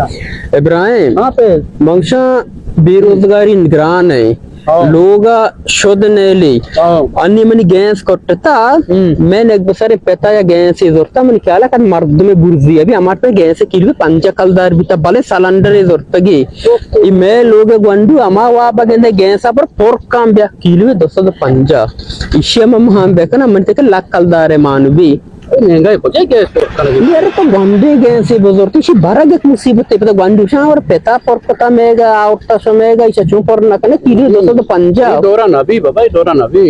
ابراہیم، ہاں پہ۔ من گوشاں بے روزگاری گران ایں۔ ہاں۔ لوگ ءَ شد نیلی۔ ہاں۔ انی منی گیس کٹتا، ہم۔ میں نک بسر پتا یا گیس زرتا، منی خیال ءَ کد مردم برزی ابھی ہمارتے گیس کیلو پنجاہ کلدار بیتا، بلے سلنڈر زرتگی۔ ای میں لوگ گونڈو ہما واب گندے گیس پر پر کام بیا کیلو دو سد پنجاہ۔ ایشی ہم ہم بکنا من تک لک کلدار مانو بی۔ مہنگائی کجا گیس پر کنگی؟ یار تو گونڈے گیس بزرتی شی برگ ایک مصیبت ہے، پتا گونڈو شان اور پتا پر پتا میگا، آورتا شو میگا، ایشا چون پر نہ کنے، کیلو دو سد پنجاہ۔ یہ دورہ نبی بابا، یہ دورہ نبی۔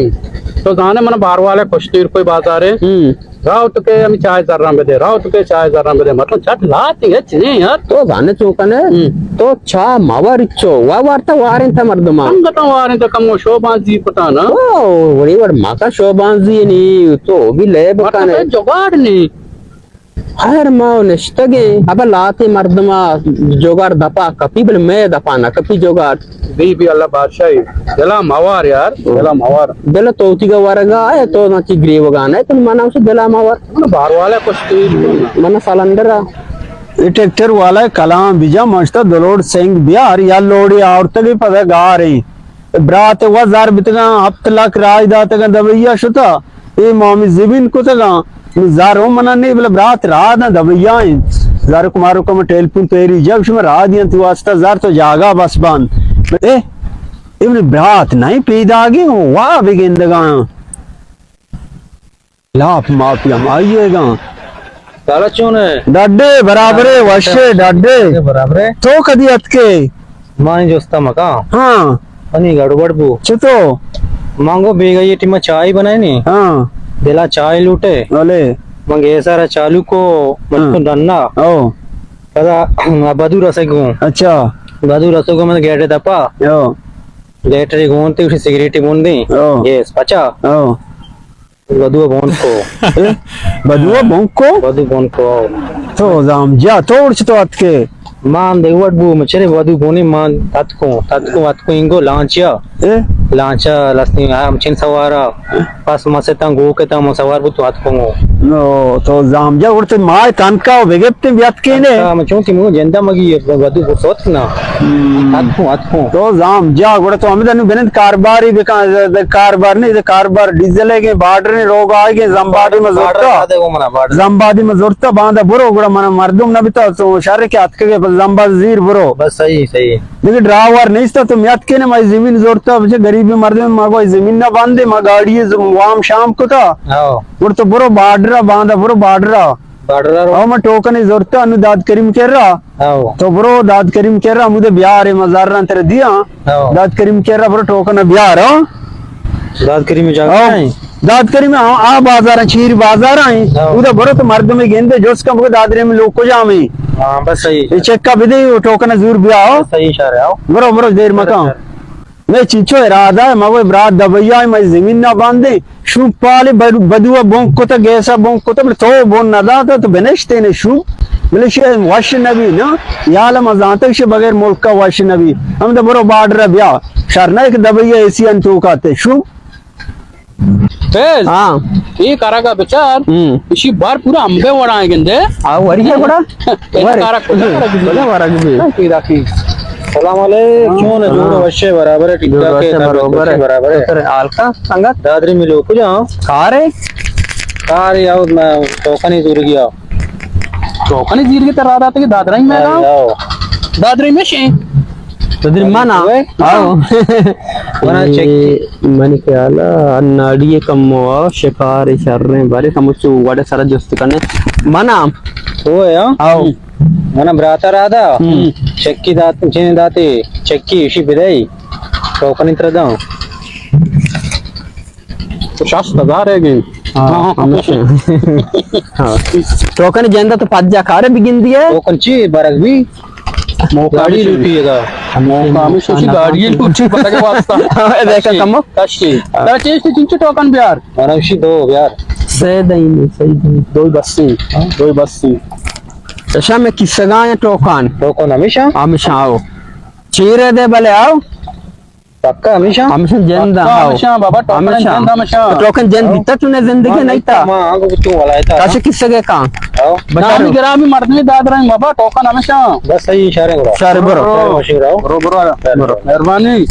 تو زانے من بار والے کشتیر کوئی بازارے۔ ہم۔ راو تو کہ ہمیں چائے زراں بدے، راو تو کہ چائے زراں بدے، مطلب چٹ لاتی ہے چنے یار۔ تو زانے چون کنے، ہم۔ تو چا ماور چو، وا وارتا وارن تا مردمان۔ سنگتاں وارن تا کمو شو بانزی پتانا۔ او، وڑی وڑ ماکا شو بانزی نی، تو بھی لے مطلب بکانے۔ ہے جگاڑ نی۔ ہر ما نشتگیں، ابا لاتے مردما جگاڑ دپا کپی، بل میں دپا نہ کپی جگاڑ۔ بی بی اللہ بادشاہی۔ دلا موار یار، دلا موار۔ دل تو تیگا ورگا ہے، تو نہ چی گریوگا نہ، تم منا اسے دلا موار۔ من بار والا کچھ تیل کن۔ من سالندرا۔ اے ٹریکٹر والا کلام بجا مشتا دلوڑ سنگ بیار یا لوڑی آورتگی پدا گاریں۔ برات و زر بتگاں، ہپت لک راج داتگاں دبئی ءَ شتا۔ اے مامی زمین کتگاں۔ نو زر ہم منا نہیں، بلے برات راہ داں دبئی ءَ انت۔ زر کمارو کم ٹیلیفون تیری جب شما راہ دیاں تو واسطہ زر تو جاگا بس بند۔ اے، اے منی برات نہیں پیداگی ہوں، واہ بگندگاں۔ لاپ ماپی ہم آئیے گا۔ سالا چون ہے؟ ڈڈے برابرے، ہاں، وشے ڈڈے۔ برابرے۔ تو کدی اتکے؟ مانی جوستا مکا۔ ہاں۔ منی گڑبڑ بو۔ چتو؟ مانگو بیگا یہ ٹیما چائے بنائے نی۔ ہاں۔ دلا چائے لوٹے۔ بلے۔ من گیسا را چالو کو، من ہاں۔ تو ڈنا۔ او۔ پدا بدو رسے گوں۔ اچھا۔ بدو رسے گوں من گیٹے دپا۔ او۔ گیٹے گوں تے اسی سگریٹی بوندی۔ او۔ گیس پچا۔ او۔ بدو بونکو۔ بدو بونکو؟ بدو بونکو۔ تو زام جا، تو ارچ تو اتکے؟ مان دے وٹ بو، مچرے بدو بونی مان اتکو، اتکو، اتکو انگو لانچیا۔ اے؟ لانچا لستی ہم چین سوارا، پس مسے تاں گو کے تاں من سوار بو تو اتکو مو۔ نو، تو زام جا ارچ مائے تنکا و بگپتے بیاتکے نے؟ تنکا من چونکہ مو جندا مگی بدو بو سوت نا۔ ہم۔ اتکو، اتکو۔ تو زام جا، گڑا تو ہمیں دنو بنند کارباری بکن، کاربار نہیں، کاربار ڈیزل ہے کہ بارڈر نے روگ آئے کہ زمبادی میں زورتا۔ بارڈر۔ زمبادی میں زورتا، باندا برو، گڑا من مردم نہ بتا، تو شر کے اتکے، بس زمباد زیر برو۔ بس صحیح، صحیح۔ دیکھ ڈرائیور نہیں تھا، تو میات کے نے مائی زمین زورتا، بچے غریب مردم، ما کوئی زمین نہ باندے، ما گاڑی ز-، وام شام کتا۔ ہاں۔ گڑا تو برو بارڈر، باندا برو بارڈر۔ بارڈر رو۔ او ما ٹوکن زورتا، انو داد کریم کرا۔ ہاؤ۔ تو برو داد کریم کرا، ہمودے بیار، ما زراں ترا دیاں۔ ہاؤ۔ داد کریم کرا برو ٹوکن بیار، ہاں؟ داد کریم جاگہ ہاؤ۔ ہے؟ داد کریم، ہاں، آ بازار، چیر بازار ہیں۔ ہاؤ۔ اودا برو تو مردم گندے، جوس کم کو داد ریم لوگ کو جامے۔ ہاں، بس صحیح۔ یہ چیک کا بدے، وہ ٹوکن زور بیا، ہاؤ۔ صحیح اشارہ، ہاؤ۔ برو، برو، دیر مکان۔ میں چنچو ارادہ ہے، ما وہ برات دبئی آئے، میں زمین نہ باندے۔ شوم پالے بد-، بدو ءَ بونک کتہ، گیس ءَ بونک کتہ، بلے تو بون نہ داتہ، تو بنشتینے شوم۔ بلے شے وش نبی نا، یال ما زانتگ شے بغیر ملک ءَ وش نبی۔ ہمدا برو بارڈر ءَ بیا۔ شر نہ کہ دبئی ءَ اے سی ان تو کاتے شوم۔ فیض، ہاں۔ اے کرگا بچار، ہم۔ اشی بار پورا امبے وڑا گندے۔ آ، وری ہے وڑا؟ اے ورگ۔ کارا کجا ورگ بی؟ کجا ورگ بی؟ پیدا کی۔ سلام علیکم۔ چون ہے؟ جوڑ وشے برابر ہے، ٹھیک ٹھاک ہے، جوڑ وشے برابر ہے۔ برابر ہے۔ سر، آلکا سنگت؟ دادری ملو کجا؟ کار ہے؟ کار ہے، آؤ، میں ٹوکنی زور گیا۔ ٹوکنی زیر کے ترا داتے کہ دادرائی میں آؤ۔ دادرائی میں شیں۔ تو دل منا۔ اوئے۔ آؤ۔ منا چیک۔ اے، منی خیال ءَ ناڑی کمو آؤ، شکار شریں، بارے کمو چو وڑے سر جست کنے۔ منا۔ اوئے، ہاں؟ آؤ۔ منا براتا را دا۔ ہم۔ چکی دات، چین داتے، چکی اشی بدئی۔ ٹوکنی تر داں۔ تو شست ہزار ہے گی۔ ہاں، ہاں، ہاں، ہاں۔ ہاں۔ ٹوکن جندا تو پجا کارے بگندی ہے۔ ٹوکن چی برگ بی؟ موقع گاڑی بھی لوٹی ہے گا۔ موقع ہمیں سوچی گاڑی لوٹی پتہ کے واسطہ۔ ہاں، دیکھا کمو۔ کشی۔ ہاں۔ ترا چیز تو چنچو ٹوکن بیار۔ اور ہمشی دو بیار۔ سید ہیں، سید ہیں۔ دو بس ہیں۔ ہاں۔ دو بس ہیں۔ اچھا، میں کس گا یا ٹوکن؟ ٹوکن ہمیشہ؟ ہمیشہ آؤ۔ چیرے دے بلے آؤ۔ پکا ہمیشہ؟ ہمیشہ جند، پکا ہاں۔ ہمیشہ بابا، ٹوکن ہمیشہ۔ جند ہمیشہ۔ تو ٹوکن جند ہاں۔ دیتا تو نے زندگی ہاں، نہیں تا؟ ہاں، ہاں، تو والا ہے تا۔ کاشے کسے کے کام؟ ہاں۔ بچارو۔ نامی گرامی مردمی داد رہے بابا، ٹوکن ہمیشہ۔ بس صحیح اشارے برو۔ اشارے برو۔ برو، برو، برو۔ برو۔ مہربانی۔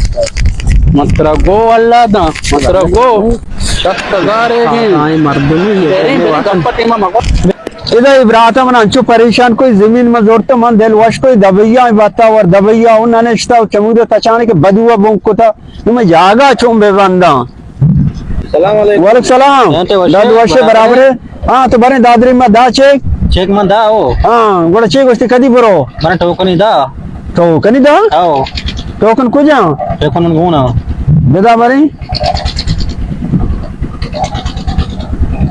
مترا گو اللہ دا، مترا گو۔ شخص ہزار ہے ہاں، گی۔ ہاں، یہ مردمی ہے۔ تیری میری گپ ٹیما مگو۔ ادا اے برات من انچو پریشان کوئی زمین من زورت من دل وش کوئی دبیا بتا ور دبیا اون ننشتا و چمود تچانے کے بدوا بنکتا۔ نو من جاگا چون بے بنداں۔ سلام علیکم۔ وعلیکم سلام۔ ہاں، تو وش داد وش برابر برابر ہے۔ ہاں، تو بریں دادری ما دا چیک۔ چیک من دا او۔ ہاں، گوڑا چیک گوشتی کدی برو؟ من ٹوکنی دا۔ ٹوکنی دا؟ او۔ ٹوکن کجا؟ ٹوکن گونا۔ بدا بریں۔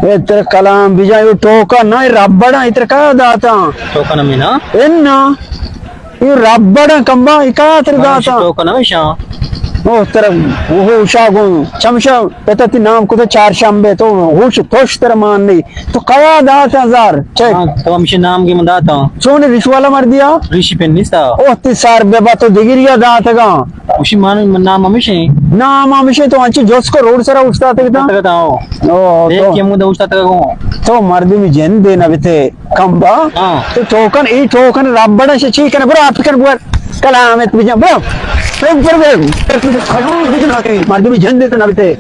اے تر کلام بجا، یو ٹوکن نہ، اے ربڑا، اے تر کا داتا؟ ٹوکن ہمیں نا؟ اے نا۔ اے ربڑا کمبا، اے کا تر داتا؟ ٹوکن ہمیشہ۔ او تر وہ ہوشا گو، چمشا، پتا تی نام کو تو چار شنبے، تو ہوش توش تر مان نہیں۔ تو کیا داتا ہزار؟ چیک۔ ہاں، تو ہمشی نام کی من داتا۔ چون رشوالا مر دیا؟ ریشی پن نیستا۔ او تی سار بے با تو دگریا داتگا۔ اشی مان نام ہمیشہ ہیں۔ نام ہمیشہ تو انچو جوس کو روڈ سرا اوشتاتگتا۔ تگتا ہو۔ او، دیکھ تو کے مود اوشتاتگا ہو۔ تو مردمی جن دینا بیتے کمبا۔ ہاں۔ تو ٹوکن، ای ٹوکن ربڑا شے چی کنے، برو آپ کن بور۔ کلامت بجن، برو۔ برو، برو، برو۔ مردمی جن دیتے نہ بیتے۔